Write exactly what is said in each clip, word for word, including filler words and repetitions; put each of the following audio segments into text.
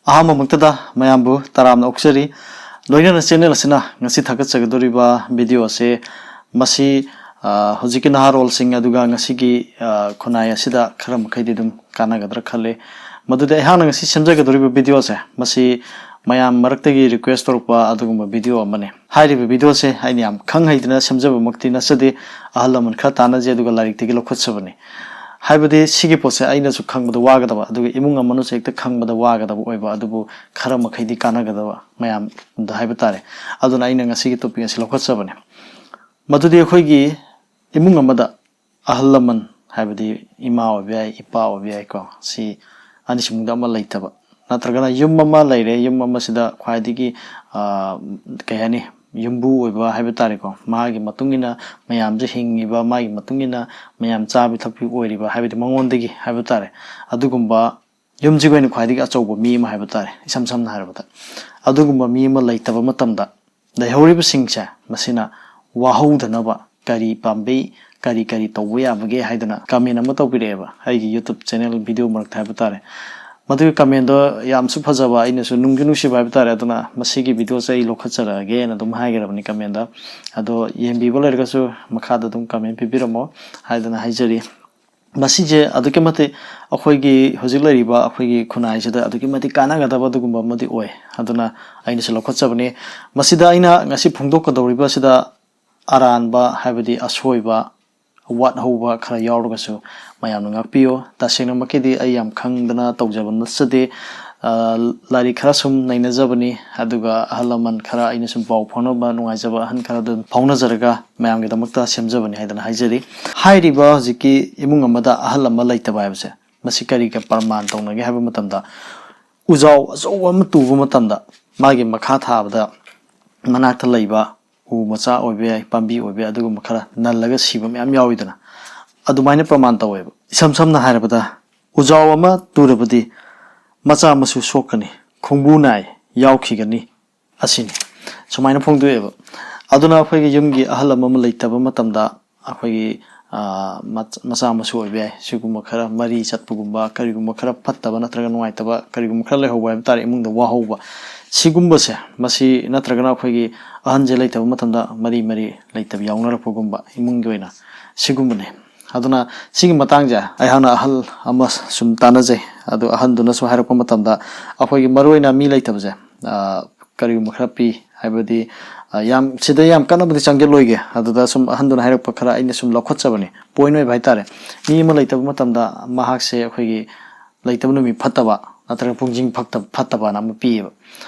ꯑꯍꯥꯟꯕꯃꯛꯇꯗ ꯃꯌꯥꯝꯕꯨ ꯇꯔꯥꯝꯅ ꯑꯣꯛꯆꯔꯤ꯫ ꯂꯣꯏꯅꯅ ꯆꯦꯅꯦꯜ ꯑꯁꯤꯅ ꯉꯁꯤ ꯊꯥꯒꯠꯆꯒꯗꯧꯔꯤꯕ ꯚꯤꯗꯤꯑꯣ ꯑꯁꯦ, ꯃꯁꯤ, ꯑ, ꯍꯧꯖꯤꯛꯀꯤ ꯅꯍꯥꯔꯣꯜꯁꯤꯡ ꯑꯗꯨꯒ ꯉꯁꯤꯒꯤ, ꯑ, ꯈꯨꯟꯅꯥꯏ ꯑꯁꯤꯗ ꯈꯔ ꯃꯈꯩꯗꯤ ꯑꯗꯨꯝ ꯀꯥꯟꯅꯒꯗ꯭ꯔꯥ ꯈꯜꯂꯤ꯫ ꯃꯗꯨꯗꯤ ꯑꯩꯍꯥꯛꯅ ꯉꯁꯤ ꯁꯦꯝꯖꯒꯗꯧꯔꯤꯕ ꯚꯤꯗꯤꯑꯣ ꯑꯁꯦ, ꯃꯁꯤ ꯃꯌꯥꯝ ꯃꯔꯛꯇꯒꯤ ꯔꯤꯀ꯭ꯋꯦꯁ ꯇꯧꯔꯛꯄ ꯑꯗꯨꯒꯨꯝꯕ ꯚꯤꯗꯤꯑꯣ ꯑꯃꯅꯤ꯫ ꯍꯥꯏꯔꯤꯕ ꯚꯤꯗꯤꯑꯣꯁꯦ ꯑꯩꯅ ꯌꯥꯝ ꯈꯪ ꯍꯩꯗꯅ ꯁꯦꯝꯖꯕꯃꯛꯇꯤ ꯅꯠꯆꯗꯦ꯫ ꯑꯍꯜ ꯂꯃꯟ ꯈꯔ ꯇꯥꯟꯅꯖꯩ ꯑꯗꯨꯒ ꯂꯥꯏꯔꯤꯛꯇꯒꯤ ꯂꯧꯈꯠꯆꯕꯅꯤ꯫ ꯍꯥꯏꯕꯗꯤ ꯁꯤꯒꯤ ꯄꯣꯠꯁꯦ ꯑꯩꯅꯁꯨ ꯈꯪꯕꯗ ꯋꯥꯒꯗꯕ, ꯑꯗꯨꯒ ꯏꯃꯨꯡ ꯑꯃꯅꯁꯨ ꯍꯦꯛꯇ ꯈꯪꯕꯗ ꯋꯥꯒꯗꯕ ꯑꯣꯏꯕ, ꯑꯗꯨꯕꯨ ꯈꯔ ꯃꯈꯩꯗꯤ ꯀꯥꯟꯅꯒꯗꯕ ꯃꯌꯥꯝꯗ ꯍꯥꯏꯕ ꯇꯥꯔꯦ꯫ ꯑꯗꯨꯅ ꯑꯩꯅ ꯉꯁꯤꯒꯤ ꯇꯣꯄꯤꯛ ꯑꯁꯤ ꯂꯧꯈꯠꯆꯕꯅꯤ꯫ ꯃꯗꯨꯗꯤ ꯑꯩꯈꯣꯏꯒꯤ ꯏꯃꯨꯡ ꯑꯃꯗ ꯑꯍꯜ ꯂꯃꯟ, ꯍꯥꯏꯕꯗꯤ ꯏꯃꯥ ꯑꯣꯏꯕ ꯌꯥꯏ, ꯏꯄꯥ ꯑꯣꯏꯕ ꯌꯥꯏꯀꯣ, ꯁꯤ ꯑꯅꯤꯁꯤꯃꯨꯡꯗ ꯑꯃ ꯂꯩꯇꯕ, ꯅꯠꯇ꯭ꯔꯒꯅ ꯌꯨꯝ ꯑꯃ ꯂꯩꯔꯦ, ꯌꯨꯝ ꯑꯃꯁꯤꯗ ꯈ꯭ꯋꯥꯏꯗꯒꯤ, ꯑ, ꯀꯩ ꯍꯥꯏꯅꯤ, ꯌꯨꯝꯕꯨ ꯑꯣꯏꯕ ꯍꯥꯏꯕ ꯇꯥꯔꯦꯀꯣ, ꯃꯥꯒꯤ ꯃꯇꯨꯡ ꯏꯟꯅ ꯃꯌꯥꯝꯁꯦ ꯍꯤꯡꯉꯤꯕ, ꯃꯥꯒꯤ ꯃꯇꯨꯡ ꯏꯟꯅ ꯃꯌꯥꯝ ꯆꯥꯕꯤ ꯊꯛꯄꯤ ꯑꯣꯏꯔꯤꯕ, ꯍꯥꯏꯕꯗꯤ ꯃꯉꯣꯟꯗꯒꯤ ꯍꯥꯏꯕ ꯇꯥꯔꯦ꯫ ꯑꯗꯨꯒꯨꯝꯕ ꯌꯨꯝꯁꯤꯒꯤ ꯑꯣꯏꯅ ꯈ꯭ꯋꯥꯏꯗꯒꯤ ꯑꯆꯧꯕ ꯃꯤ ꯑꯃ ꯍꯥꯏꯕ ꯇꯥꯔꯦ, ꯏꯁꯝ ꯁꯝꯅ ꯍꯥꯏꯔꯕꯗ꯫ ꯑꯗꯨꯒꯨꯝꯕ ꯃꯤ ꯑꯃ ꯂꯩꯇꯕ ꯃꯇꯝꯗ, ꯂꯩꯍꯧꯔꯤꯕꯁꯤꯡꯁꯦ ꯃꯁꯤꯅ ꯋꯥꯍꯧꯗꯅꯕ ꯀꯔꯤ ꯄꯥꯝꯕꯩ, ꯀꯔꯤ ꯀꯔꯤ ꯇꯧꯕ ꯌꯥꯕꯒꯦ ꯍꯥꯏꯗꯅ ꯀꯃꯦꯟ ꯑꯃ ꯇꯧꯕꯤꯔꯛꯑꯦꯕ, ꯑꯩꯒꯤ YouTube ꯆꯦꯅꯦꯜ ꯚꯤꯗꯤꯑꯣ ꯃꯔꯛꯇ ꯍꯥꯏꯕ ꯇꯥꯔꯦ꯫ ꯃꯗꯨꯒꯤ ꯀꯃꯦꯟꯗꯣ ꯌꯥꯝꯁꯨ ꯐꯖꯕ, ꯑꯩꯅꯁꯨ ꯅꯨꯡꯁꯨ ꯅꯨꯡꯁꯤꯕ ꯍꯥꯏꯕ ꯇꯥꯔꯦ꯫ ꯑꯗꯨꯅ ꯃꯁꯤꯒꯤ ꯚꯤꯗꯤꯑꯣꯁꯦ ꯑꯩ ꯂꯧꯈꯠꯆꯔꯛꯑꯒꯦꯅ ꯑꯗꯨꯝ ꯍꯥꯏꯈ꯭ꯔꯕꯅꯤ ꯀꯃꯦꯟꯗ꯫ ꯑꯗꯣ ꯌꯦꯡꯕꯤꯕ ꯂꯩꯔꯒꯁꯨ ꯃꯈꯥꯗ ꯑꯗꯨꯝ ꯀꯃꯦꯟ ꯄꯤꯕꯤꯔꯝꯃꯣ ꯍꯥꯏꯗꯅ ꯍꯥꯏꯖꯔꯤ꯫ ꯃꯁꯤꯁꯦ ꯑꯗꯨꯛꯀꯤ ꯃꯇꯤꯛ ꯑꯩꯈꯣꯏꯒꯤ ꯍꯧꯖꯤꯛ ꯂꯩꯔꯤꯕ ꯑꯩꯈꯣꯏꯒꯤ ꯈꯨꯟꯅꯥꯏꯁꯤꯗ ꯑꯗꯨꯛꯀꯤ ꯃꯇꯤꯛ ꯀꯥꯟꯅꯒꯗꯕ ꯑꯗꯨꯒꯨꯝꯕ ꯑꯃꯗꯤ ꯑꯣꯏ꯫ ꯑꯗꯨꯅ ꯑꯩꯅꯁꯨ ꯂꯧꯈꯠꯆꯕꯅꯤ꯫ ꯃꯁꯤꯗ ꯑꯩꯅ ꯉꯁꯤ ꯐꯣꯡꯗꯣꯛꯀꯗꯧꯔꯤꯕꯁꯤꯗ ꯑꯔꯥꯟꯕ, ꯍꯥꯏꯕꯗꯤ ꯑꯁꯣꯏꯕ, ꯋꯥꯠꯍꯧꯕ ꯈꯔ ꯌꯥꯎꯔꯒꯁꯨ ꯃꯌꯥꯝꯅ ꯉꯥꯛꯄꯤꯌꯨ꯫ ꯇꯁꯦꯡꯅꯃꯛꯀꯤꯗꯤ ꯑꯩ ꯌꯥꯝ ꯈꯪꯗꯅ ꯇꯧꯖꯕ ꯅꯠꯆꯗꯦ꯫ ꯑ, ꯂꯥꯏꯔꯤꯛ ꯈꯔ ꯁꯨꯝ ꯅꯩꯅꯖꯕꯅꯤ, ꯑꯗꯨꯒ ꯑꯍꯜ ꯂꯃꯟ ꯈꯔ, ꯑꯩꯅ ꯁꯨꯝ ꯄꯥꯎ ꯐꯥꯎꯅꯕ ꯅꯨꯡꯉꯥꯏꯖꯕ ꯑꯍꯟ ꯈꯔ ꯑꯗꯨꯝ ꯐꯥꯎꯅꯖꯔꯒ ꯃꯌꯥꯝꯒꯤꯗꯃꯛꯇ ꯁꯦꯝꯖꯕꯅꯤ ꯍꯥꯏꯗꯅ ꯍꯥꯏꯖꯔꯤ꯫ ꯍꯥꯏꯔꯤꯕ ꯍꯧꯖꯤꯛꯀꯤ ꯏꯃꯨꯡ ꯑꯃꯗ ꯑꯍꯜ ꯑꯃ ꯂꯩꯇꯕ ꯍꯥꯏꯕꯁꯦ, ꯃꯁꯤ ꯀꯔꯤꯒ ꯄ꯭ꯔꯃꯥꯟ ꯇꯧꯅꯒꯦ ꯍꯥꯏꯕ ꯃꯇꯝꯗ, ꯎꯖꯥꯎ ꯑꯆꯧꯕ ꯑꯃ ꯇꯨꯕ ꯃꯇꯝꯗ ꯃꯥꯒꯤ ꯃꯈꯥ ꯊꯥꯕꯗ ꯃꯅꯥꯛꯇ ꯂꯩꯕ ꯎ ꯃꯆꯥ ꯑꯣꯏꯕ ꯌꯥꯏ, ꯄꯥꯝꯕꯤ ꯑꯣꯏꯕ ꯌꯥꯏ, ꯑꯗꯨꯒꯨꯝꯕ ꯈꯔ ꯅꯜꯂꯒ ꯁꯤꯕ ꯃꯌꯥꯝ ꯌꯥꯎꯋꯤꯗꯅ, ꯑꯗꯨꯃꯥꯏꯅ ꯄ꯭ꯔꯃꯥꯟ ꯇꯧꯋꯦꯕ꯫ ꯏꯁꯝ ꯁꯝꯅ ꯍꯥꯏꯔꯕꯗ, ꯎꯖꯥꯎ ꯑꯃ ꯇꯨꯔꯕꯗꯤ ꯃꯆꯥ ꯃꯁꯨ ꯁꯣꯛꯀꯅꯤ, ꯈꯣꯡꯕꯨ ꯅꯥꯏ ꯌꯥꯎꯈꯤꯒꯅꯤ ꯑꯁꯤꯅꯤ꯫ ꯁꯨꯃꯥꯏꯅ ꯐꯣꯡꯗꯣꯛꯑꯦꯕ꯫ ꯑꯗꯨꯅ ꯑꯩꯈꯣꯏꯒꯤ ꯌꯨꯝꯒꯤ ꯑꯍꯜ ꯑꯃ ꯑꯃ ꯂꯩꯇꯕ ꯃꯇꯝꯗ ꯑꯩꯈꯣꯏꯒꯤ, ꯃꯆꯥ ꯃꯁꯨ ꯑꯣꯏꯕ ꯌꯥꯏ, ꯁꯤꯒꯨꯝꯕ ꯈꯔ ꯃꯔꯤ ꯆꯠꯄꯒꯨꯝꯕ, ꯀꯔꯤꯒꯨꯝꯕ ꯈꯔ ꯐꯠꯇꯕ ꯅꯠꯇ꯭ꯔꯒ ꯅꯨꯡꯉꯥꯏꯇꯕ ꯀꯔꯤꯒꯨꯝꯕ ꯈꯔ ꯂꯩꯍꯧꯕ ꯍꯥꯏꯕ ꯇꯥꯔꯦ, ꯏꯃꯨꯡꯗ ꯋꯥꯍꯧꯕ, ꯁꯤꯒꯨꯝꯕꯁꯦ, ꯃꯁꯤ ꯅꯠꯇ꯭ꯔꯒꯅ ꯑꯩꯈꯣꯏꯒꯤ ꯑꯍꯟꯁꯦ ꯂꯩꯇꯕ ꯃꯇꯝꯗ ꯃꯔꯤ ꯃꯔꯤ ꯂꯩꯇꯕ ꯌꯥꯎꯅꯔꯛꯄꯒꯨꯝꯕ, ꯏꯃꯨꯡꯒꯤ ꯑꯣꯏꯅ ꯁꯤꯒꯨꯝꯕꯅꯦ꯫ ꯑꯗꯨꯅ ꯁꯤꯒꯤ ꯃꯇꯥꯡꯁꯦ ꯑꯩꯍꯥꯛꯅ ꯑꯍꯜ ꯑꯃ ꯁꯨꯝ ꯇꯥꯟꯅꯖꯩ, ꯑꯗꯨ ꯑꯍꯟꯗꯨꯅꯁꯨ ꯍꯥꯏꯔꯛꯄ ꯃꯇꯝꯗ, ꯑꯩꯈꯣꯏꯒꯤ ꯃꯔꯨꯑꯣꯏꯅ ꯃꯤ ꯂꯩꯇꯕꯁꯦ ꯀꯔꯤꯒꯨꯝꯕ ꯈꯔ ꯄꯤ ꯍꯥꯏꯕꯗꯤ, ꯌꯥꯝ, ꯁꯤꯗ ꯌꯥꯝ ꯀꯟꯅꯕꯨꯗꯤ ꯆꯪꯁꯤꯜꯂꯣꯏꯒꯦ, ꯑꯗꯨꯗ ꯁꯨꯝ ꯑꯍꯟꯗꯨꯅ ꯍꯥꯏꯔꯛꯄ ꯈꯔ ꯑꯩꯅ ꯁꯨꯝ ꯂꯧꯈꯠꯆꯕꯅꯤ, ꯄꯣꯏꯟ ꯑꯣꯏꯕ ꯍꯥꯏꯇꯥꯔꯦ꯫ ꯃꯤ ꯑꯃ ꯂꯩꯇꯕ ꯃꯇꯝꯗ ꯃꯍꯥꯛꯁꯦ ꯑꯩꯈꯣꯏꯒꯤ ꯂꯩꯇꯕ ꯅꯨꯃꯤꯠ ꯐꯠꯇꯕ ꯅꯠꯇ꯭ꯔꯒ ꯄꯨꯡꯖꯤꯡ ꯐꯠꯇꯕ ꯐꯠꯇꯕꯅ ꯑꯃ ꯄꯤꯌꯦꯕ꯫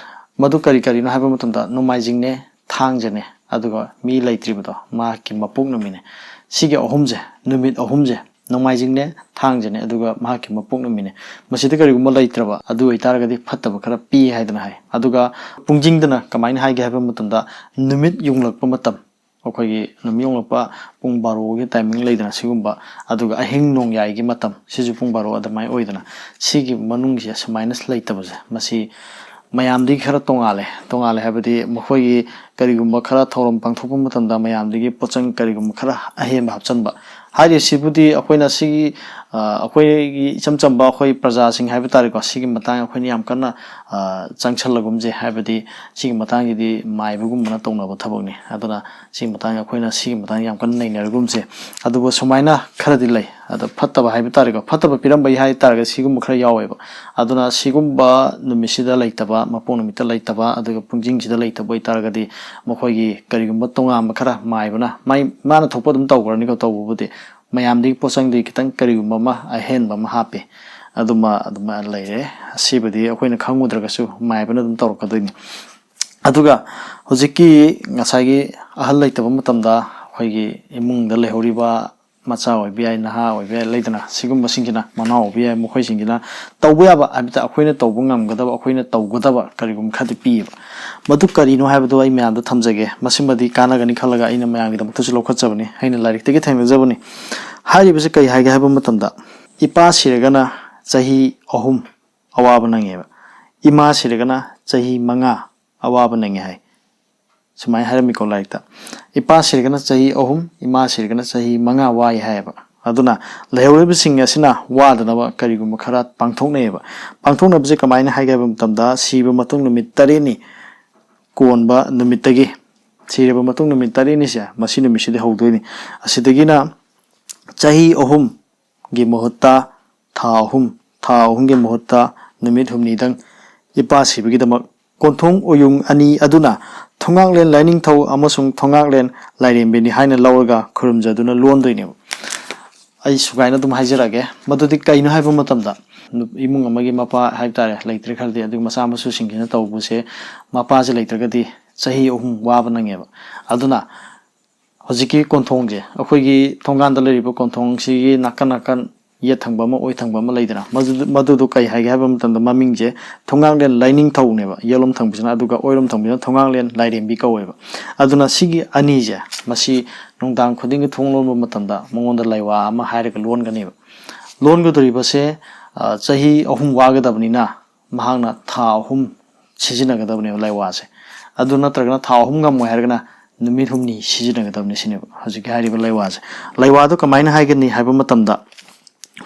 ꯃꯗꯨ ꯀꯔꯤ ꯀꯔꯤꯅꯣ ꯍꯥꯏꯕ ꯃꯇꯝꯗ, ꯅꯣꯡꯃꯥꯏꯖꯤꯡꯅꯦ, ꯊꯥꯡꯖꯅꯦ, ꯑꯗꯨꯒ ꯃꯤ ꯂꯩꯇ꯭ꯔꯤꯕꯗꯣ ꯃꯍꯥꯛꯀꯤ ꯃꯄꯣꯛ ꯅꯨꯃꯤꯠꯅꯦ꯫ ꯁꯤꯒꯤ ꯑꯍꯨꯝꯁꯦ, ꯅꯨꯃꯤꯠ ꯑꯍꯨꯝꯁꯦ, ꯅꯣꯡꯃꯥꯏꯖꯤꯡꯅꯦ, ꯊꯥꯡꯖꯅꯦ, ꯑꯗꯨꯒ ꯃꯍꯥꯛꯀꯤ ꯃꯄꯣꯛ ꯅꯨꯃꯤꯠꯅꯦ꯫ ꯃꯁꯤꯗ ꯀꯔꯤꯒꯨꯝꯕ ꯂꯩꯇ꯭ꯔꯕ ꯑꯗꯨ ꯑꯣꯏꯇꯥꯔꯒꯗꯤ ꯐꯠꯇꯕ ꯈꯔ ꯄꯤ ꯍꯥꯏꯗꯅ ꯍꯥꯏ꯫ ꯑꯗꯨꯒ ꯄꯨꯡꯖꯤꯡꯗꯅ ꯀꯃꯥꯏꯅ ꯍꯥꯏꯒꯦ ꯍꯥꯏꯕ ꯃꯇꯝꯗ, ꯅꯨꯃꯤꯠ ꯌꯨꯡꯂꯛꯄ ꯃꯇꯝ, ꯑꯩꯈꯣꯏꯒꯤ ꯅꯨꯃꯤꯠ ꯌꯨꯡꯂꯛꯄ ꯄꯨꯡ ꯕꯥꯔꯣꯒꯤ ꯇꯥꯏꯃꯤꯡ ꯂꯩꯗꯅ ꯁꯤꯒꯨꯝꯕ, ꯑꯗꯨꯒ ꯑꯍꯤꯡ ꯅꯣꯡꯌꯥꯏꯒꯤ ꯃꯇꯝ, ꯁꯤꯁꯨ ꯄꯨꯡ ꯕꯥꯔꯣ ꯑꯗꯨꯃꯥꯏꯅ ꯑꯣꯏꯗꯅ, ꯁꯤꯒꯤ ꯃꯅꯨꯡꯁꯦ ꯁꯨꯃꯥꯏꯅ ꯂꯩꯇꯕꯁꯦ, ꯃꯁꯤ ꯃꯌꯥꯝꯗꯒꯤ ꯈꯔ ꯇꯣꯉꯥꯜꯂꯦ꯫ ꯇꯣꯉꯥꯜꯂꯦ ꯍꯥꯏꯕꯗꯤ ꯃꯈꯣꯏꯒꯤ ꯀꯔꯤꯒꯨꯝꯕ ꯈꯔ ꯊꯧꯔꯝ ꯄꯥꯡꯊꯣꯛꯄ ꯃꯇꯝꯗ ꯃꯌꯥꯝꯗꯒꯤ ꯄꯣꯠꯆꯪ ꯀꯔꯤꯒꯨꯝꯕ ꯈꯔ ꯑꯍꯦꯟꯕ ꯍꯥꯞꯆꯤꯟꯕ ꯍꯥꯏꯔꯤꯁꯤꯕꯨꯗꯤ, ꯑꯩꯈꯣꯏꯅ ꯁꯤꯒꯤ, ꯑ, ꯑꯩꯈꯣꯏꯒꯤ ꯏꯆꯝ ꯆꯝꯕ ꯑꯩꯈꯣꯏ ꯄ꯭ꯔꯖꯥꯁꯤꯡ ꯍꯥꯏꯕ ꯇꯥꯔꯦꯀꯣ, ꯁꯤꯒꯤ ꯃꯇꯥꯡ ꯑꯩꯈꯣꯏꯅ ꯌꯥꯝ ꯀꯟꯅ, ꯑ, ꯆꯪꯁꯜꯂꯒꯨꯝꯁꯦ, ꯍꯥꯏꯕꯗꯤ ꯁꯤꯒꯤ ꯃꯇꯥꯡꯁꯤꯗꯤ ꯃꯥꯏꯕꯒꯨꯝꯕꯅ ꯇꯧꯅꯕ ꯊꯕꯛꯅꯤ꯫ ꯑꯗꯨꯅ ꯁꯤꯒꯤ ꯃꯇꯥꯡꯗ ꯑꯩꯈꯣꯏꯅ ꯁꯤꯒꯤ ꯃꯇꯥꯡꯗ ꯌꯥꯝ ꯀꯟꯅ ꯅꯩꯅꯔꯒꯨꯝꯁꯦ꯫ ꯑꯗꯨꯕꯨ ꯁꯨꯃꯥꯏꯅ ꯈꯔꯗꯤ ꯂꯩ꯫ ꯑꯗ ꯐꯠꯇꯕ ꯍꯥꯏꯕ ꯇꯥꯔꯦꯀꯣ, ꯐꯠꯇꯕ ꯄꯤꯔꯝꯕꯒꯤ ꯍꯥꯏ ꯇꯥꯔꯒꯗꯤ ꯁꯤꯒꯨꯝꯕ ꯈꯔ ꯌꯥꯎꯋꯦꯕ꯫ ꯑꯗꯨꯅ ꯁꯤꯒꯨꯝꯕ ꯅꯨꯃꯤꯠꯁꯤꯗ ꯂꯩꯇꯕ, ꯃꯄꯣꯛ ꯅꯨꯃꯤꯠꯇ ꯂꯩꯇꯕ, ꯑꯗꯨꯒ ꯄꯨꯡꯖꯤꯡꯁꯤꯗ ꯂꯩꯇꯕ ꯑꯣꯏꯇꯥꯔꯒꯗꯤ, ꯃꯈꯣꯏꯒꯤ ꯀꯔꯤꯒꯨꯝꯕ ꯇꯣꯉꯥꯟꯕ ꯈꯔ ꯃꯥꯏꯕꯅ, ꯃꯥꯏ, ꯃꯥꯅ ꯊꯣꯛꯄ ꯑꯗꯨꯝ ꯇꯧꯈ꯭ꯔꯅꯤꯀꯣ, ꯇꯧꯕꯕꯨꯗꯤ ꯃꯌꯥꯝꯗꯒꯤ ꯄꯣꯠꯆꯪꯗꯒꯤ ꯈꯤꯇꯪ ꯀꯔꯤꯒꯨꯝꯕ ꯑꯃ ꯑꯍꯦꯟꯕ ꯑꯃ ꯍꯥꯞꯄꯤ꯫ ꯑꯗꯨꯃ ꯑꯗꯨꯃꯥꯏꯅ ꯂꯩꯔꯦ꯫ ꯑꯁꯤꯕꯨꯗꯤ ꯑꯩꯈꯣꯏꯅ ꯈꯪꯉꯨꯗ꯭ꯔꯒꯁꯨ ꯃꯥꯏꯕꯅ ꯑꯗꯨꯝ ꯇꯧꯔꯛꯀꯗꯣꯏꯅꯤ꯫ ꯑꯗꯨꯒ ꯍꯧꯖꯤꯛꯀꯤ ꯉꯁꯥꯏꯒꯤ ꯑꯍꯜ ꯂꯩꯇꯕ ꯃꯇꯝꯗ ꯑꯩꯈꯣꯏꯒꯤ ꯏꯃꯨꯡꯗ ꯂꯩꯍꯧꯔꯤꯕ ꯃꯆꯥ ꯑꯣꯏꯕ ꯌꯥꯏ, ꯅꯍꯥ ꯑꯣꯏꯕ ꯌꯥꯏ, ꯂꯩꯗꯅ, ꯁꯤꯒꯨꯝꯕꯁꯤꯡꯁꯤꯅ, ꯃꯅꯥꯎ ꯑꯣꯏꯕ ꯌꯥꯏ, ꯃꯈꯣꯏꯁꯤꯡꯁꯤꯅ ꯇꯧꯕ ꯌꯥꯕ, ꯍꯥꯏꯕꯗꯤ ꯑꯩꯈꯣꯏꯅ ꯇꯧꯕ ꯉꯝꯒꯗꯕ, ꯑꯩꯈꯣꯏꯅ ꯇꯧꯒꯗꯕ ꯀꯔꯤꯒꯨꯝꯕ ꯈꯔꯗꯤ ꯄꯤꯌꯦꯕ꯫ ꯃꯗꯨ ꯀꯔꯤꯅꯣ ꯍꯥꯏꯕꯗꯨ ꯑꯩ ꯃꯌꯥꯝꯗ ꯊꯝꯖꯒꯦ꯫ ꯃꯁꯤꯃꯗꯤ ꯀꯥꯟꯅꯒꯅꯤ ꯈꯜꯂꯒ ꯑꯩꯅ ꯃꯌꯥꯝꯒꯤꯗꯃꯛꯇꯁꯨ ꯂꯧꯈꯠꯆꯕꯅꯤ, ꯑꯩꯅ ꯂꯥꯏꯔꯤꯛꯇꯒꯤ ꯊꯦꯡꯅꯖꯕꯅꯤ꯫ ꯍꯥꯏꯔꯤꯕꯁꯤ ꯀꯔꯤ ꯍꯥꯏꯒꯦ ꯍꯥꯏꯕ ꯃꯇꯝꯗ, ꯏꯄꯥ ꯁꯤꯔꯒꯅ ꯆꯍꯤ ꯑꯍꯨꯝ ꯑꯋꯥꯕ ꯅꯪꯉꯦꯕ, ꯏꯃꯥ ꯁꯤꯔꯒꯅ ꯆꯍꯤ ꯃꯉꯥ ꯑꯋꯥꯕ ꯅꯪꯉꯦ ꯍꯥꯏ꯫ ꯁꯨꯃꯥꯏꯅ ꯍꯥꯏꯔꯝꯃꯤꯀꯣ ꯂꯥꯏꯔꯤꯛꯇ, "ꯏꯄꯥ ꯁꯤꯔꯒꯅ ꯆꯍꯤ ꯑꯍꯨꯝ, ꯏꯃꯥ ꯁꯤꯔꯒꯅ ꯆꯍꯤ ꯃꯉꯥ ꯋꯥꯏ" ꯍꯥꯏꯌꯦꯕ꯫ ꯑꯗꯨꯅ ꯂꯩꯍꯧꯔꯤꯕꯁꯤꯡ ꯑꯁꯤꯅ ꯋꯥꯗꯅꯕ ꯀꯔꯤꯒꯨꯝꯕ ꯈꯔ ꯄꯥꯡꯊꯣꯛꯅꯩꯌꯦꯕ꯫ ꯄꯥꯡꯊꯣꯛꯅꯕꯁꯦ ꯀꯃꯥꯏꯅ ꯍꯥꯏꯒꯦ ꯍꯥꯏꯕ ꯃꯇꯝꯗ, ꯁꯤꯕ ꯃꯇꯨꯡ ꯅꯨꯃꯤꯠ ꯇꯔꯦꯠꯅꯤ ꯀꯣꯟꯕ ꯅꯨꯃꯤꯠꯇꯒꯤ, ꯁꯤꯔꯕ ꯃꯇꯨꯡ ꯅꯨꯃꯤꯠ ꯇꯔꯦꯠꯅꯤꯁꯦ, ꯃꯁꯤ ꯅꯨꯃꯤꯠꯁꯤꯗꯤ ꯍꯧꯗꯣꯏꯅꯤ꯫ ꯑꯁꯤꯗꯒꯤꯅ ꯆꯍꯤ ꯑꯍꯨꯝꯒꯤ ꯃꯍꯨꯠꯇ ꯊꯥ ꯑꯍꯨꯝ, ꯊꯥ ꯑꯍꯨꯝꯒꯤ ꯃꯍꯨꯠꯇ ꯅꯨꯃꯤꯠ ꯍꯨꯝꯅꯤꯗꯪ ꯏꯄꯥ ꯁꯤꯕꯒꯤꯗꯃꯛ ꯀꯣꯟꯊꯣꯡ ꯑꯣꯌꯨꯡ ꯑꯅꯤ ꯑꯗꯨꯅ ꯊꯣꯉꯥꯛꯂꯦꯟ ꯂꯥꯏꯅꯤꯡꯊꯧ ꯑꯃꯁꯨꯡ ꯊꯣꯉꯥꯛꯂꯦꯟ ꯂꯥꯏꯔꯦꯝꯕꯤꯅꯤ ꯍꯥꯏꯅ ꯂꯧꯔꯒ ꯈꯨꯔꯨꯝꯖꯗꯨꯅ ꯂꯣꯟꯗꯣꯏꯅꯦꯕ꯫ ꯑꯩ ꯁꯨꯒꯥꯏꯅ ꯑꯗꯨꯝ ꯍꯥꯏꯖꯔꯛꯑꯒꯦ꯫ ꯃꯗꯨꯗꯤ ꯀꯩꯅꯣ ꯍꯥꯏꯕ ꯃꯇꯝꯗ, ꯅꯨ-, ꯏꯃꯨꯡ ꯑꯃꯒꯤ ꯃꯄꯥ ꯍꯥꯏꯕ ꯇꯥꯔꯦ, ꯂꯩꯇ꯭ꯔꯦ ꯈꯜꯂꯗꯤ, ꯑꯗꯨꯒꯤ ꯃꯆꯥ ꯃꯁꯨꯁꯤꯡꯁꯤꯅ ꯇꯧꯕꯁꯦ, ꯃꯄꯥꯁꯦ ꯂꯩꯇ꯭ꯔꯒꯗꯤ ꯆꯍꯤ ꯑꯍꯨꯝ ꯋꯥꯕ ꯅꯪꯉꯦꯕ꯫ ꯑꯗꯨꯅ ꯍꯧꯖꯤꯛꯀꯤ ꯀꯣꯟꯊꯣꯡꯁꯦ, ꯑꯩꯈꯣꯏꯒꯤ ꯊꯣꯡꯒꯥꯟꯗ ꯂꯩꯔꯤꯕ ꯀꯣꯟꯊꯣꯡꯁꯤꯒꯤ ꯅꯥꯀꯟ ꯅꯥꯀꯟ, ꯌꯦꯠ ꯊꯪꯕ ꯑꯃ, ꯑꯣꯏ ꯊꯪꯕ ꯑꯃ ꯂꯩꯗꯅ, ꯃꯗꯨ-, ꯃꯗꯨꯗꯣ ꯀꯩ ꯍꯥꯏꯒꯦ ꯍꯥꯏꯕ ꯃꯇꯝꯗ, ꯃꯃꯤꯡꯁꯦ ꯊꯣꯡꯒꯥꯡꯂꯦꯟ ꯂꯥꯏꯅꯤꯡꯊꯧꯅꯦꯕ, ꯌꯦꯠꯂꯣꯝ ꯊꯪꯕꯁꯤꯅ, ꯑꯗꯨꯒ ꯑꯣꯏꯔꯣꯝ ꯊꯪꯕꯁꯤꯅ ꯊꯣꯡꯒꯥꯡꯂꯦꯟ ꯂꯥꯏꯔꯦꯝꯕꯤ ꯀꯧꯋꯦꯕ꯫ ꯑꯗꯨꯅ ꯁꯤꯒꯤ ꯑꯅꯤꯁꯦ, ꯃꯁꯤ ꯅꯨꯡꯗꯥꯡ ꯈꯨꯗꯤꯡꯒꯤ ꯊꯣꯡ ꯂꯣꯟꯕ ꯃꯇꯝꯗ ꯃꯉꯣꯟꯗ ꯂꯩꯋꯥ ꯑꯃ ꯍꯥꯏꯔꯒ ꯂꯣꯟꯒꯅꯦꯕ꯫ ꯂꯣꯟꯒꯗꯧꯔꯤꯕꯁꯦ, ꯑ, ꯆꯍꯤ ꯑꯍꯨꯝ ꯋꯥꯒꯗꯕꯅꯤꯅ, ꯃꯍꯥꯛꯅ ꯊꯥ ꯑꯍꯨꯝ ꯁꯤꯖꯤꯟꯅꯒꯗꯕꯅꯦꯕ ꯂꯩꯋꯥꯁꯦ꯫ ꯑꯗꯨ ꯅꯠꯇ꯭ꯔꯒꯅ ꯊꯥ ꯑꯍꯨꯝ ꯉꯝꯃꯣꯏ ꯍꯥꯏꯔꯒꯅ ꯅꯨꯃꯤꯠ ꯍꯨꯝꯅꯤ ꯁꯤꯖꯤꯟꯅꯒꯗꯕꯅꯤ ꯁꯤꯅꯦꯕ ꯍꯧꯖꯤꯛꯀꯤ ꯍꯥꯏꯔꯤꯕ ꯂꯩꯋꯥꯁꯦ꯫ ꯂꯩꯋꯥꯗꯣ ꯀꯃꯥꯏꯅ ꯍꯥꯏꯒꯅꯤ ꯍꯥꯏꯕ ꯃꯇꯝꯗ,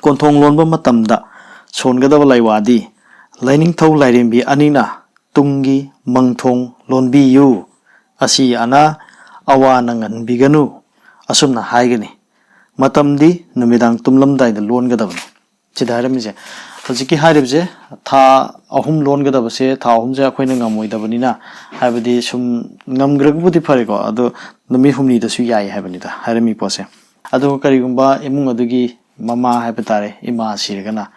ꯀꯣꯟꯊꯣꯡ ꯂꯣꯟꯕ ꯃꯇꯝꯗ ꯁꯣꯟꯒꯗꯕ ꯂꯩꯋꯥꯗꯤ, "ꯂꯥꯏꯅꯤꯡꯊꯧ ꯂꯥꯏꯔꯦꯝꯕꯤ ꯑꯅꯤꯅ ꯇꯨꯡꯒꯤ ꯃꯪꯊꯣꯡ ꯂꯣꯟꯕꯤꯌꯨ, ꯑꯁꯤ ꯑꯅꯥ ꯑꯋꯥ ꯅꯪꯍꯟꯕꯤꯒꯅꯨ", ꯑꯁꯨꯝꯅ ꯍꯥꯏꯒꯅꯤ꯫ ꯃꯇꯝꯗꯤ ꯅꯨꯃꯤꯗꯥꯡ ꯇꯨꯝꯂꯝꯗꯥꯏꯗ ꯂꯣꯟꯒꯗꯕꯅꯤ꯫ ꯁꯤꯗ ꯍꯥꯏꯔꯝꯃꯤꯁꯦ, ꯍꯧꯖꯤꯛꯀꯤ ꯍꯥꯏꯔꯤꯕꯁꯦ, ꯊꯥ ꯑꯍꯨꯝ ꯂꯣꯟꯒꯗꯕꯁꯦ, ꯊꯥ ꯑꯍꯨꯝꯁꯦ ꯑꯩꯈꯣꯏꯅ ꯉꯝꯃꯣꯏꯗꯕꯅꯤꯅ, ꯍꯥꯏꯕꯗꯤ ꯁꯨꯝ ꯉꯝꯈ꯭ꯔꯒꯕꯨꯗꯤ ꯐꯔꯦꯀꯣ, ꯑꯗꯣ ꯅꯨꯃꯤꯠ ꯍꯨꯝꯅꯤꯗꯁꯨ ꯌꯥꯏ ꯍꯥꯏꯕꯅꯤꯗ ꯍꯥꯏꯔꯝꯃꯤ ꯄꯣꯠꯁꯦ꯫ ꯑꯗꯨꯒ ꯀꯔꯤꯒꯨꯝꯕ ꯏꯃꯨꯡ ꯑꯗꯨꯒꯤ ꯃꯃꯥ ꯍꯥꯏꯕ ꯇꯥꯔꯦ, ꯏꯃꯥ ꯁꯤꯔꯒꯅ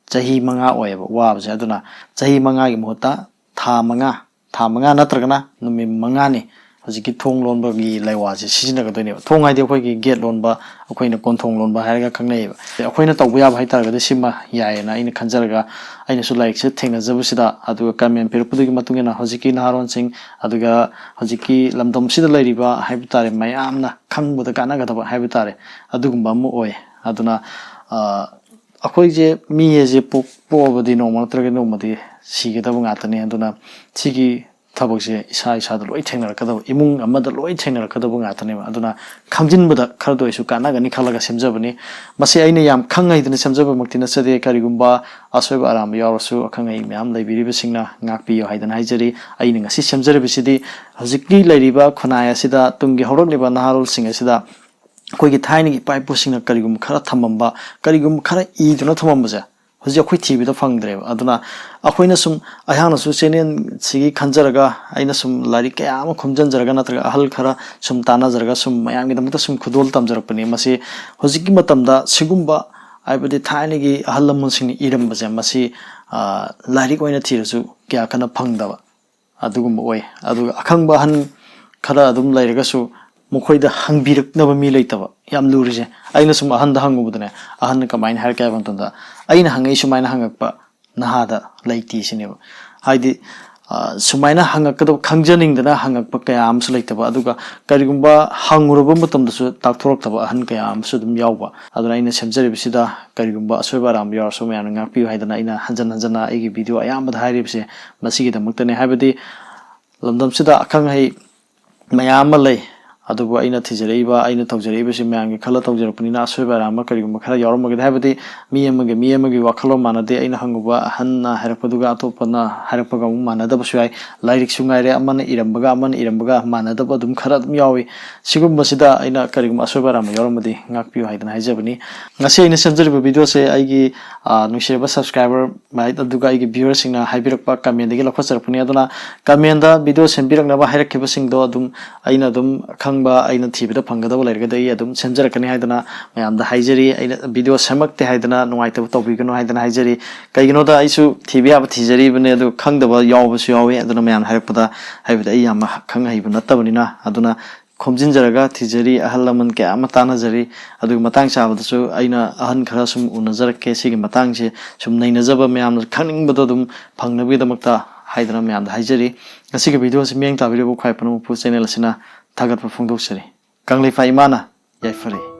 ꯆꯍꯤ ꯃꯉꯥ ꯑꯣꯏꯌꯦꯕ ꯋꯥꯕꯁꯦ, ꯑꯗꯨꯅ ꯆꯍꯤ ꯃꯉꯥꯒꯤ ꯃꯍꯨꯠꯇ ꯊꯥ ꯃꯉꯥ, ꯊꯥ ꯃꯉꯥ ꯅꯠꯇ꯭ꯔꯒꯅ ꯅꯨꯃꯤꯠ ꯃꯉꯥꯅꯤ ꯍꯧꯖꯤꯛꯀꯤ ꯊꯣꯡ ꯂꯣꯟꯕꯒꯤ ꯂꯩꯋꯥꯁꯦ ꯁꯤꯖꯤꯟꯅꯒꯗꯣꯏꯅꯦꯕ꯫ ꯊꯣꯡ ꯍꯥꯏꯗꯤ ꯑꯩꯈꯣꯏꯒꯤ ꯒꯦꯠ ꯂꯣꯟꯕ, ꯑꯩꯈꯣꯏꯅ ꯀꯣꯟꯊꯣꯡ ꯂꯣꯟꯕ ꯍꯥꯏꯔꯒ ꯈꯪꯅꯩꯌꯦꯕ꯫ ꯑꯩꯈꯣꯏꯅ ꯇꯧꯕ ꯌꯥꯕ ꯍꯥꯏꯇꯥꯔꯒꯗꯤ ꯁꯤꯃ ꯌꯥꯏꯌꯦꯅ ꯑꯩꯅ ꯈꯟꯖꯔꯒ, ꯑꯩꯅꯁꯨ ꯂꯥꯏꯔꯤꯛꯁꯦ ꯊꯦꯡꯅꯖꯕꯁꯤꯗ, ꯑꯗꯨꯒ ꯀꯃꯦꯟ ꯄꯤꯔꯛꯄꯗꯨꯒꯤ ꯃꯇꯨꯡ ꯏꯟꯅ ꯍꯧꯖꯤꯛꯀꯤ ꯅꯍꯥꯔꯣꯟꯁꯤꯡ, ꯑꯗꯨꯒ ꯍꯧꯖꯤꯛꯀꯤ ꯂꯝꯗꯝꯁꯤꯗ ꯂꯩꯔꯤꯕ ꯍꯥꯏꯕ ꯇꯥꯔꯦ, ꯃꯌꯥꯝꯅ ꯈꯪꯕꯗ ꯀꯥꯟꯅꯒꯗꯕ ꯍꯥꯏꯕ ꯇꯥꯔꯦ, ꯑꯗꯨꯒꯨꯝꯕ ꯑꯃ ꯑꯣꯏ꯫ ꯑꯗꯨꯅ, ꯑ, ꯑꯩꯈꯣꯏꯁꯦ, ꯃꯤ ꯍꯥꯏꯁꯦ ꯄꯣꯛ-, ꯄꯣꯛꯑꯕꯗꯤ ꯅꯣꯡꯃ ꯅꯠꯇ꯭ꯔꯒ ꯅꯣꯡꯃꯗꯤ ꯁꯤꯒꯗꯕ ꯉꯥꯛꯇꯅꯤ꯫ ꯑꯗꯨꯅ ꯁꯤꯒꯤ ꯊꯕꯛꯁꯦ ꯏꯁꯥ ꯏꯁꯥꯗ ꯂꯣꯏ ꯊꯦꯡꯅꯔꯛꯀꯗꯕ, ꯏꯃꯨꯡ ꯑꯃꯗ ꯂꯣꯏ ꯊꯦꯡꯅꯔꯛꯀꯗꯕ ꯉꯥꯛꯇꯅꯦꯕ꯫ ꯑꯗꯨꯅ ꯈꯪꯖꯤꯟꯕꯗ ꯈꯔꯗ ꯑꯣꯏꯁꯨ ꯀꯥꯟꯅꯒꯅꯤ ꯈꯜꯂꯒ ꯁꯦꯝꯖꯕꯅꯤ꯫ ꯃꯁꯤ ꯑꯩꯅ ꯌꯥꯝ ꯈꯪ ꯍꯩꯗꯅ ꯁꯦꯝꯖꯕꯃꯛꯇꯤ ꯅꯠꯆꯗꯦ꯫ ꯀꯔꯤꯒꯨꯝꯕ ꯑꯁꯣꯏꯕ ꯑꯔꯥꯟꯕ ꯌꯥꯎꯔꯁꯨ ꯑꯈꯪ ꯑꯍꯩ ꯃꯌꯥꯝ ꯂꯩꯕꯤꯔꯤꯕꯁꯤꯡꯅ ꯉꯥꯛꯄꯤꯌꯨ ꯍꯥꯏꯗꯅ ꯍꯥꯏꯖꯔꯤ꯫ ꯑꯩꯅ ꯉꯁꯤ ꯁꯦꯝꯖꯔꯤꯕꯁꯤꯗꯤ ꯍꯧꯖꯤꯛꯀꯤ ꯂꯩꯔꯤꯕ ꯈꯨꯟꯅꯥꯏ ꯑꯁꯤꯗ, ꯇꯨꯡꯒꯤ ꯍꯧꯔꯛꯂꯤꯕ ꯅꯍꯥꯔꯣꯜꯁꯤꯡ ꯑꯁꯤꯗ ꯑꯩꯈꯣꯏꯒꯤ ꯊꯥꯏꯅꯒꯤ ꯏꯄꯥ ꯏꯄꯨꯁꯤꯡꯅ ꯀꯔꯤꯒꯨꯝꯕ ꯈꯔ ꯊꯝꯃꯝꯕ, ꯀꯔꯤꯒꯨꯝꯕ ꯈꯔ ꯏꯗꯨꯅ ꯊꯝꯃꯝꯕꯁꯦ ꯍꯧꯖꯤꯛ ꯑꯩꯈꯣꯏ ꯊꯤꯕꯗ ꯐꯪꯗ꯭ꯔꯦꯕ꯫ ꯑꯗꯨꯅ ꯑꯩꯈꯣꯏꯅ ꯁꯨꯝ, ꯑꯩꯍꯥꯛꯅꯁꯨ ꯆꯦꯅꯦꯜꯁꯤꯒꯤ ꯈꯟꯖꯔꯒ ꯑꯩꯅ ꯁꯨꯝ ꯂꯥꯏꯔꯤꯛ ꯀꯌꯥ ꯑꯃ ꯈꯣꯝꯖꯤꯟꯖꯔꯒ, ꯅꯠꯇ꯭ꯔꯒ ꯑꯍꯜ ꯈꯔ ꯁꯨꯝ ꯇꯥꯟꯅꯖꯔꯒ ꯁꯨꯝ ꯃꯌꯥꯝꯒꯤꯗꯃꯛꯇ ꯁꯨꯝ ꯈꯨꯗꯣꯜ ꯇꯝꯖꯔꯛꯄꯅꯤ꯫ ꯃꯁꯤ ꯍꯧꯖꯤꯛꯀꯤ ꯃꯇꯝꯗ ꯁꯤꯒꯨꯝꯕ, ꯍꯥꯏꯕꯗꯤ ꯊꯥꯏꯅꯒꯤ ꯑꯍꯜ ꯂꯃꯟꯁꯤꯡꯅ ꯏꯔꯝꯕꯁꯦ, ꯃꯁꯤ, ꯑ, ꯂꯥꯏꯔꯤꯛ ꯑꯣꯏꯅ ꯊꯤꯔꯁꯨ ꯀꯌꯥ ꯀꯟꯅ ꯐꯪꯗꯕ ꯑꯗꯨꯒꯨꯝꯕ ꯑꯣꯏ꯫ ꯑꯗꯨꯒ ꯑꯈꯪꯕ ꯑꯍꯟ ꯈꯔ ꯑꯗꯨꯝ ꯂꯩꯔꯒꯁꯨ ꯃꯈꯣꯏꯗ ꯍꯪꯕꯤꯔꯛꯅꯕ ꯃꯤ ꯂꯩꯇꯕ꯫ ꯌꯥꯝ ꯂꯨꯔꯤꯁꯦ꯫ ꯑꯩꯅ ꯁꯨꯝ ꯑꯍꯟꯗ ꯍꯪꯉꯨꯕꯗꯅꯦ, ꯑꯍꯟꯅ ꯀꯃꯥꯏꯅ ꯍꯥꯏꯔꯛꯀꯦ ꯍꯥꯏꯕ ꯃꯇꯝꯗ, ꯑꯩꯅ ꯍꯪꯉꯛꯏ ꯁꯨꯃꯥꯏꯅ ꯍꯪꯉꯛꯄ ꯅꯍꯥꯗ ꯂꯩꯇꯦ ꯁꯤꯅꯦꯕ꯫ ꯍꯥꯏꯗꯤ, ꯑ, ꯁꯨꯃꯥꯏꯅ ꯍꯪꯉꯛꯀꯗꯕ ꯈꯪꯖꯅꯤꯡꯗꯅ ꯍꯪꯉꯛꯄ ꯀꯌꯥ ꯑꯃꯁꯨ ꯂꯩꯇꯕ, ꯑꯗꯨꯒ ꯀꯔꯤꯒꯨꯝꯕ ꯍꯪꯉꯨꯔꯕ ꯃꯇꯝꯗꯁꯨ ꯇꯥꯛꯊꯣꯔꯛꯇꯕ ꯑꯍꯟ ꯀꯌꯥ ꯑꯃꯁꯨ ꯑꯗꯨꯝ ꯌꯥꯎꯕ꯫ ꯑꯗꯨꯅ ꯑꯩꯅ ꯁꯦꯝꯖꯔꯤꯕꯁꯤꯗ ꯀꯔꯤꯒꯨꯝꯕ ꯑꯁꯣꯏꯕ ꯑꯔꯥꯟꯕ ꯌꯥꯎꯔꯁꯨ ꯃꯌꯥꯝꯅ ꯉꯥꯛꯄꯤꯌꯨ ꯍꯥꯏꯗꯅ ꯑꯩꯅ ꯍꯟꯖꯟ ꯍꯟꯖꯟꯅ ꯑꯩꯒꯤ ꯚꯤꯗꯤꯑꯣ ꯑꯌꯥꯝꯕꯗ ꯍꯥꯏꯔꯤꯕꯁꯦ ꯃꯁꯤꯒꯤꯗꯃꯛꯇꯅꯦ꯫ ꯍꯥꯏꯕꯗꯤ ꯂꯝꯗꯝꯁꯤꯗ ꯑꯈꯪ ꯑꯍꯩ ꯃꯌꯥꯝ ꯑꯃ ꯂꯩ, ꯑꯗꯨꯕꯨ ꯑꯩꯅ ꯊꯤꯖꯔꯛꯏꯕ, ꯑꯩꯅ ꯇꯧꯖꯔꯛꯏꯕꯁꯤ ꯃꯌꯥꯝꯒꯤ ꯈꯜꯂ ꯇꯧꯖꯔꯛꯄꯅꯤꯅ ꯑꯁꯣꯏꯕ ꯑꯔꯥꯟꯕ ꯀꯔꯤꯒꯨꯝꯕ ꯈꯔ ꯌꯥꯎꯔꯝꯃꯒꯗꯤ, ꯍꯥꯏꯕꯗꯤ ꯃꯤ ꯑꯃꯒ ꯃꯤ ꯑꯃꯒꯤ ꯋꯥꯈꯜꯂꯣꯟ ꯃꯥꯟꯅꯗꯦ, ꯑꯩꯅ ꯍꯪꯉꯨꯕ ꯑꯍꯟꯅ ꯍꯥꯏꯔꯛꯄꯗꯨꯒ ꯑꯇꯣꯞꯄꯅ ꯍꯥꯏꯔꯛꯄꯒ ꯑꯃꯨꯛ ꯃꯥꯟꯅꯗꯕꯁꯨ ꯌꯥꯏ, ꯂꯥꯏꯔꯤꯛꯁꯨ ꯉꯥꯏꯔꯦ, ꯑꯃꯅ ꯏꯔꯝꯕꯒ ꯑꯃꯅ ꯏꯔꯝꯕꯒ ꯃꯥꯟꯅꯗꯕ ꯑꯗꯨꯝ ꯈꯔ ꯑꯗꯨꯝ ꯌꯥꯎꯏ꯫ ꯁꯤꯒꯨꯝꯕꯁꯤꯗ ꯑꯩꯅ ꯀꯔꯤꯒꯨꯝꯕ ꯑꯁꯣꯏꯕ ꯑꯔꯥꯟꯕ ꯌꯥꯎꯔꯝꯃꯗꯤ ꯉꯥꯛꯄꯤꯌꯨ ꯍꯥꯏꯗꯅ ꯍꯥꯏꯖꯕꯅꯤ꯫ ꯉꯁꯤ ꯑꯩꯅ ꯁꯦꯝꯖꯔꯤꯕ ꯚꯤꯗꯤꯑꯣꯁꯦ ꯑꯩꯒꯤ, ꯑ, ꯅꯨꯡꯁꯤꯔꯕ subscriber ꯃꯌꯥꯝ ꯑꯗꯨꯒ ꯑꯩꯒꯤ viewerꯁꯤꯡꯅ ꯍꯥꯏꯕꯤꯔꯛꯄ commentꯗꯒꯤ ꯂꯧꯈꯠꯆꯔꯛꯄꯅꯤ꯫ ꯑꯗꯨꯅ commentꯗ ꯚꯤꯗꯤꯑꯣ ꯁꯦꯝꯕꯤꯔꯛꯅꯕ ꯍꯥꯏꯔꯛꯈꯤꯕꯁꯤꯡꯗꯣ ꯑꯗꯨꯝ ꯑꯩꯅ ꯑꯗꯨꯝ ꯈꯪꯕ, ꯑꯩꯅ ꯊꯤꯕꯗ ꯐꯪꯒꯗꯕ ꯂꯩꯔꯒꯗꯤ ꯑꯩ ꯑꯗꯨꯝ ꯁꯦꯝꯖꯔꯛꯀꯅꯤ ꯍꯥꯏꯗꯅ ꯃꯌꯥꯝꯗ ꯍꯥꯏꯖꯔꯤ꯫ ꯑꯩꯅ ꯚꯤꯗꯤꯑꯣ ꯁꯦꯝꯃꯛꯇꯦ ꯍꯥꯏꯗꯅ ꯅꯨꯡꯉꯥꯏꯇꯕ ꯇꯧꯕꯤꯒꯅꯨ ꯍꯥꯏꯗꯅ ꯍꯥꯏꯖꯔꯤ꯫ ꯀꯩꯒꯤꯅꯣꯗ ꯑꯩꯁꯨ ꯊꯤꯕ ꯌꯥꯕ ꯊꯤꯖꯔꯤꯕꯅꯦ, ꯑꯗꯨ ꯈꯪꯗꯕ ꯌꯥꯎꯕꯁꯨ ꯌꯥꯎꯋꯤ꯫ ꯑꯗꯨꯅ ꯃꯌꯥꯝꯅ ꯍꯥꯏꯔꯛꯄꯗ, ꯍꯥꯏꯕꯗꯤ ꯑꯩ ꯌꯥꯝ ꯈꯪ ꯍꯩꯕ ꯅꯠꯇꯕꯅꯤꯅ, ꯑꯗꯨꯅ ꯈꯣꯝꯖꯤꯟꯖꯔꯒ ꯊꯤꯖꯔꯤ, ꯑꯍꯜ ꯂꯃꯟ ꯀꯌꯥ ꯑꯃ ꯇꯥꯟꯅꯖꯔꯤ꯫ ꯑꯗꯨꯒ ꯃꯇꯥꯡ ꯆꯥꯕꯗꯁꯨ ꯑꯩꯅ ꯑꯍꯟ ꯈꯔ ꯁꯨꯝ ꯎꯅꯖꯔꯛꯀꯦ꯫ ꯁꯤꯒꯤ ꯃꯇꯥꯡꯁꯦ ꯁꯨꯝ ꯅꯩꯅꯖꯕ, ꯃꯌꯥꯝꯅ ꯈꯪꯅꯤꯡꯕꯗꯣ ꯑꯗꯨꯝ ꯐꯪꯅꯕꯒꯤꯗꯃꯛꯇ ꯍꯥꯏꯗꯅ ꯃꯌꯥꯝꯗ ꯍꯥꯏꯖꯔꯤ꯫ ꯉꯁꯤꯒꯤ ꯚꯤꯗꯤꯑꯣꯁꯤ ꯃꯤꯠꯌꯦꯡ ꯇꯥꯕꯤꯔꯤꯕ ꯈ꯭ꯋꯥꯏ ꯄꯨꯝꯅꯃꯛꯄꯨ ꯆꯦꯅꯦꯜ ꯑꯁꯤꯅ ꯊꯥꯒꯠꯄ ꯐꯣꯡꯗꯣꯛꯆꯔꯤ꯫ ꯀꯪꯂꯩꯄꯥꯛ ꯏꯃꯥꯅ ꯌꯥꯏꯐꯔꯦ꯫